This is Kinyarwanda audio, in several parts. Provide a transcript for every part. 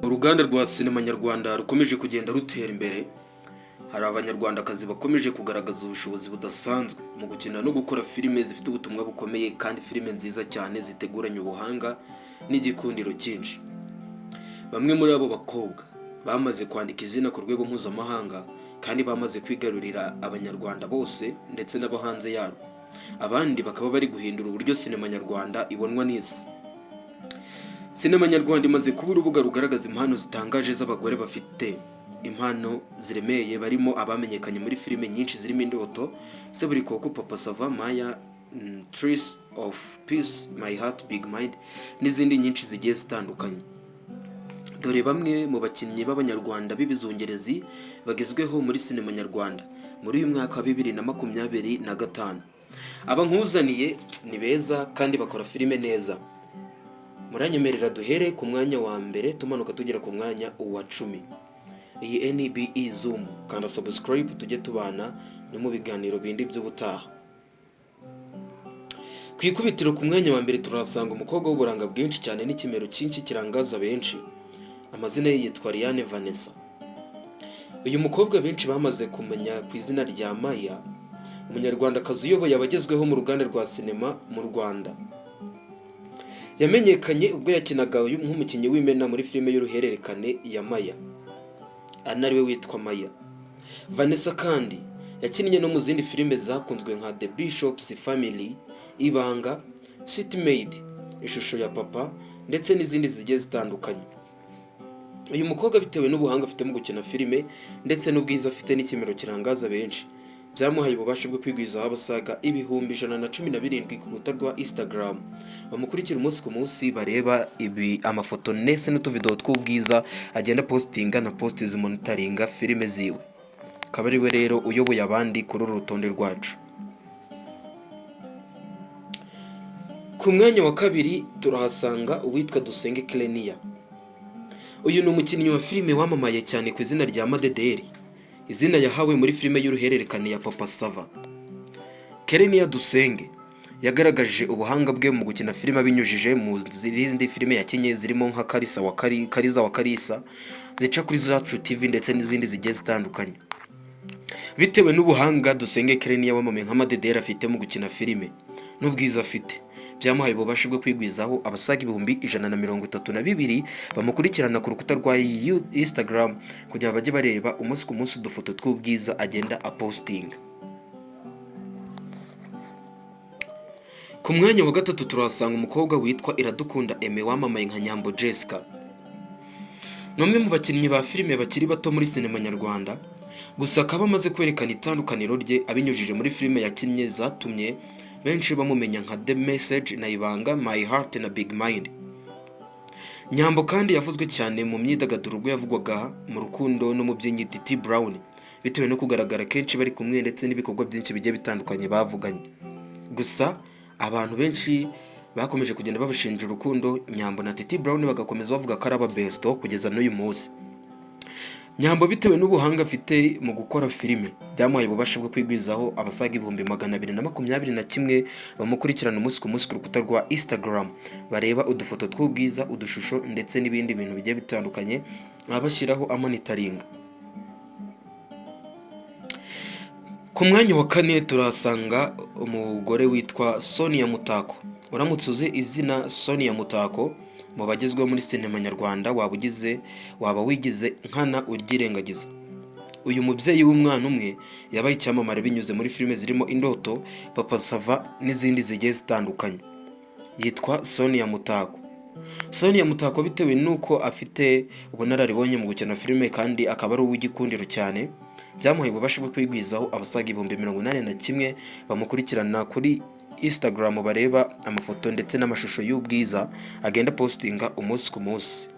Uruganda rwa sinema nyarwanda rukomeje kugenda rutera imbere. Hari Abanyarwandakazi bakomeje kugaragaza ubushobozi budasanzwe mu gukina no gukora filime zifite ubutumwa bukomeye, kandi filime nziza cyane ziteguranye ubuhanga n'igikundiro cyinshi. Bamwe muri abo bakobwa bamaze kwandika izina ku rwego mpuzamahanga kandi bamaze kwigarurira Abanyarwanda bose ndetse n'abo hanze yarwo, abandi bakaba bari guhindura uburyo sinema nyarwanda ibonwa n'isi. Sinema nyarwanda imaze kuba urubuga rugaragaza impano zitangaje z'abagore bafite impano ziremeye, barimo abamenyekanye muri filime nyinshi zirimo Indoto, Seburikoko, Papa Sava, Maya, Trees of Peace, My Heart Big Mind n'izindi nyinshi zigiye zitandukanye. Dore bamwe mu bakinnyi b'Abanyarwanda b'ibizungerezi bagezweho muri sinema nyarwanda muri uyu mwaka wa 2025. Aba nkuzaniye ni beza kandi bakora filime neza. Muranyemerera duhere ku mwanya wa mbere tumanuka tugera ku mwanya wa 10. Iyi NBE Zoom, kanda subscribe tujye tubana no mu biganiro bindi by'ubutaha. Ku ikubitiro, ku mwanya wa mbere, turahasanga umukobwa w'uburanga bwinshi cyane n'ikimero cyinshi kirangaza benshi. Amazina ye yitwa Liane Vanessa. Uyu mukobwa benshi bamaze kumenya ku izina rya Maya, Umunyarwandakazi uyoboye abagezweho mu ruganda rwa sinema mu Rwanda. Yamenyekanye ubwo yakinaga nk'umukinnyi w'imena muri filime y'uruhererekane ya Maya, anariwe witwa Maya. Vanessa kandi yakinnye no mu zindi filime zakunzwe nka The Bishop's Family, Ibanga, City Maid, Ishusho ya Papa ndetse n'izindi zigiye zitandukanye. Uyu mukobwa, bitewe n'ubuhanga afite mu gukina filime ndetse n'ubwiza afite n'ikimero kirangaza benshi, byamuhaye ububasha bwo kwigwizaho abasaga 117,000 ku rukuta rwa Instagram bamukurikira umunsi ku munsi, bareba ibi amafoto ndetse n'utuvidewo tw'ubwiza agenda postinga na post zimonitaringa filime ziwe. Akaba ari we rero uyoboye abandi kuri uru rutonde rwacu. Ku mwanya wa kabiri turahasanga uwitwa Dusenge Clenia. Uyu ni umukinnyi wa filime wamamaye cyane ku izina rya Madederi, izina yahawe muri filime y'uruhererekane ya Papa Sava. Clenia Dusenge yagaragaje ubuhanga bwe mu gukina filime abinyujije mu zindi filime yakinnye zirimo nka Karisa wa Kari, Kariza wa Karisa zica kuri Zacu TV ndetse n'izindi zigiye zitandukanye. Bitewe n'ubuhanga Dusenge Clenia wamamaye nka Madederi afite mu gukina filime n'ubwiza afite, byamuhaye ububasha bwo kwigwizaho abasaga 132,000 bamukurikirana ku rukuta rwa Instagram kugira ngo bajye bareba umunsi ku munsi udufoto tw'ubwiza agenda apostinga. Ku mwanya wa gatatu turahasanga umukobwa witwa Iradukunda Aime wamamaye nka Nyambo Jessica. Ni umwe mu bakinnyi ba filime bakiri bato muri sinema nyarwanda, gusa akaba amaze kwerekana itandukaniro rye abinyujije muri filime yakinnye zatumye benshi bamumenya nka The Message na Ibanga, My Heart na Big Mind. Nyambo kandi yavuzwe cyane mu myidagaduro ubwo yavugwaga mu rukundo n'umubyinnyi Titi Brown, bitewe no kugaragara kenshi bari kumwe ndetse n'ibikorwa byinshi bigiye bitandukanye bavuganye. Gusa abantu benshi bakomeje kugenda babashinja urukundo Nyambo na Titi Brown, bagakomeza bavuga ko ari ababesto kugeza n'uyu munsi. Nyambo, bitewe n'ubuhanga afite mu gukora filime, byamuhaye ububasha bwo kwigwizaho abasaga 221,000 bamukurikirana umunsi ku munsi ku rukuta rwa Instagram, bareba udufoto tw'ubwiza, udushusho ndetse n'ibindi bintu bigiye bitandukanye abashyiraho amonitaringa. Ku mwanya wa kane turahasanga umugore witwa Sonia Mutako. Uramutse uzi izina Sonia Mutako mu bagezweho muri sinema nyarwanda, waba wigize nkana uryirengagiza. Uyu mubyeyi w'umwana umwe yabaye icyamamare binyuze muri filime zirimo Indoto, Papa Sava n'izindi zigiye zitandukanye. Yitwa Sonia Mutako. Sonia Mutako, bitewe n'uko afite ubunararibonye mu gukina filime kandi akaba ari uw'igikundiro cyane, byamuhaye ububasha bwo kwigwizaho abasaga 81,000 bamukurikirana kuri Instagram, bareba amafoto ndetse n'amashusho y'ubwiza agenda postinga umunsi ku munsi.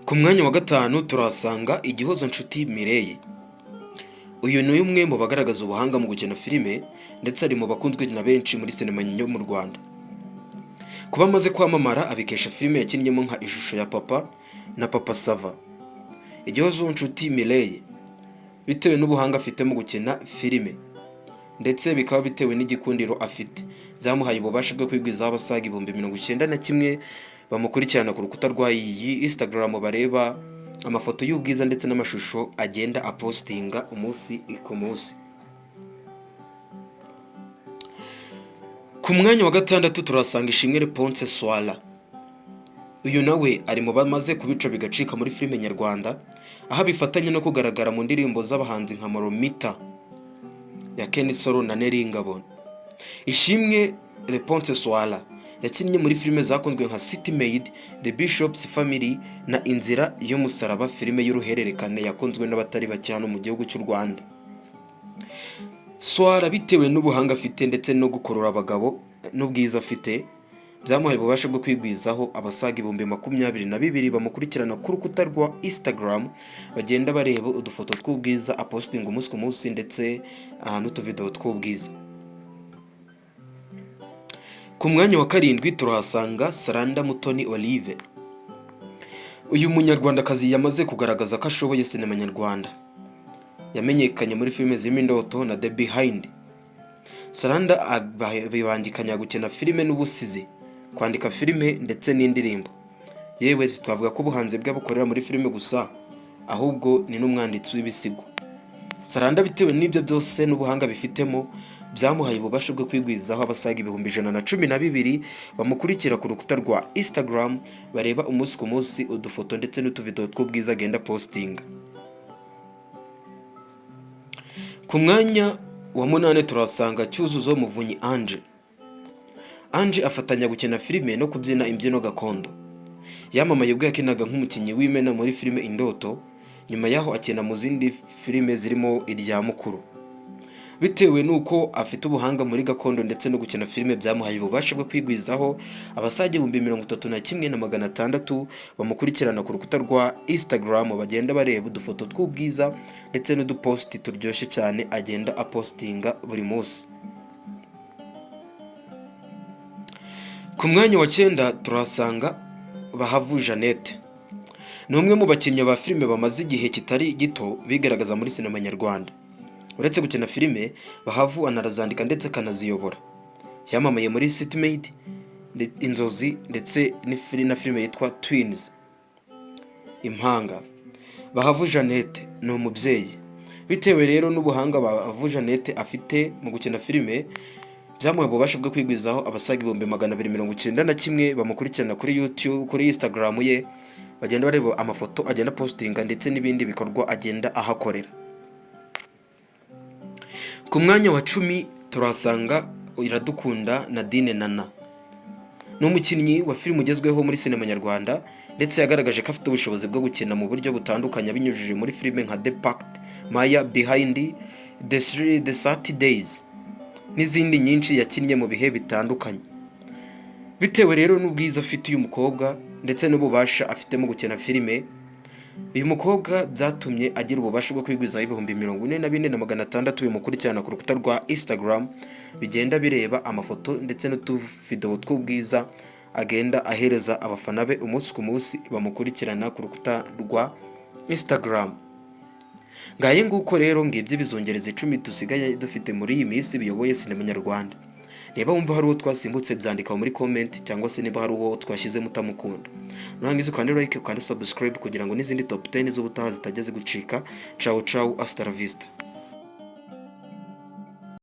Ku mwanya wa gatanu turahasanga Igihozo Nshuti Mireille. Uyu ni umwe mu bagaragaza ubuhanga mu gukina filime ndetse ari mu bakunzwe na benshi muri sinema yo mu Rwanda. Kuba amaze kwamamara abikesha filime yakinnyemo nka Ishusho ya Papa na Papa Sava. Igihozo Nshuti Mireille, bitewe n'ubuhanga afite mu gukina filime ndetse bikaba bitewe n'igikundiro afite, byamuhaye ububasha bwo kwigwizaho abasaga 91,000. bamukurikirana ku rukuta rwa iyi Instagram, bareba amafoto y'ubwiza ndetse n'amashusho agenda apostinga umunsi ku munsi. Ku mwanya wa gatandatu turasanga Ishimwe Reponse Swala. Uyu nawe ari mu bamaze kubica bigacika muri filime nyarwanda, aho abifatanya no kugaragara mu ndirimbo z'abahanzi nka Moromita ya Kenny Solo na Nel Ngabo. Ishimwe Reponse Swala yakinnye muri filime zakunzwe nka City Maid, The Bishop's Family na Inzira y'Umusaraba, filime y'uruhererekane yakunzwe n'abatari bake hano mu gihugu cy'u Rwanda. Swara bitewe n'ubuhanga afite ndetse no gukurura abagabo n'ubwiza afite, byamuhaye ububasha bwo kwigwizaho abasaga 22,000 bamukurikirana ku rukuta rwa Instagram, bagenda bareba udufoto tw'ubwiza apostinga umunsi ku munsi ndetse n'utuvidewo tw'ubwiza. Ku mwanya wa karindwi turahasanga Saranda Mutoni Olive. Uyu munyarwandakazi yamaze kugaragaza ko ashoboye sinema nyarwanda. Yamenyekanye muri filime zirimo Indoto na The Behind. Saranda bibangikanya gukina filime n'ubusizi, kwandika filime ndetse n'indirimbo. Yewe, twavuga ko ubuhanzi bwe bukorera muri filime gusa, ahubwo ni n'umwanditsi w'ibisigo. Saranda bitewe n'ibyo byose n'ubuhanga bifitemo, byamuhaye ububasha bwo kwigwizaho abasaga 112,000 bamukurikira ku rukuta rwa Instagram, bareba umunsi ku munsi udufoto ndetse n'utuvidewo tw'ubwiza agenda postinga. Ku mwanya wa munani turasanga Cyuzuzo Muvunyi Ange. Ange afatanya gukina filime no kubyina imbyino gakondo. Yamamaye ubwo yakinaga nk'umukinnyi w'imena muri filime Indoto, nyuma yaho akina mu zindi filime zirimo irya Mukuru. Bitewe n'uko afite ubuhanga muri gakondo ndetse no gukina filime, byamuhaye ububasha bwo kwigwizaho abasaga 31,600 bamukurikirana ku rukuta rwa Instagram, bagenda bareba udufoto tw'ubwiza ndetse n'udupositi turyoshye cyane agenda apostinga buri munsi. Ku mwanya wa cyenda turahasanga Bahavu Jeannette. Ni umwe mu bakinnyi ba filime bamaze igihe kitari gito bigaragaza muri sinema nyarwanda. Uretse gukina filime, Bahavu anarazandika ndetse akanaziyobora. Yamamaye muri City Maid, Inzozi ndetse na filime yitwa Twins, Impanga. Bahavu Jeannette ni umubyeyi. Bitewe rero n'ubuhanga Bahavu Jeannette afite mu gukina filime, byamuhaye ububasha bwo kwigwizaho abasaga 291,000 bamukurikirana kuri YouTube, kuri Instagram ye, bagenda bareba amafoto agenda postinga ndetse n'ibindi bikorwa agenda ahakorera. Ku mwanya wa 10 turahasanga Iradukunda Nadine Nana. Ni umukinnyi wa filime ugezweho muri sinema nyarwanda, ndetse yagaragaje ko afite ubushobozi bwo gukina mu buryo butandukanye abinyujije muri filime nka The Pact, Maya, Behind, The 30 Days n'izindi nyinshi yakinnye mu bihe bitandukanye. Bitewe rero n'ubwiza afite uyu mukobwa ndetse n'ububasha afite mu gukina filime, uyu mukobwa byatumye agira ububasha bwo kwigwizaho 44,600 bimukurikirana ku rukuta rwa Instagram, bigenda bireba amafoto ndetse n'utuvidewo tw'ubwiza agenda ahereza abafana be umunsi ku munsi bamukurikirana ku rukuta rwa Instagram. Ngaye nguko rero, ngibyo ibizungereza 10 dusigaye dufite muri iyi minsi biyoboye sinema nyarwanda. Niba wumva hari uwo twasimbutse, byandika muri comment, cyangwa se niba hari uwo twashyizemo utamukunda. Nurangiza ukande like, ukande subscribe kugira ngo n'izindi top 10 z'ubutaha zitajya zigucika. Ciao ciao, hasta la vista.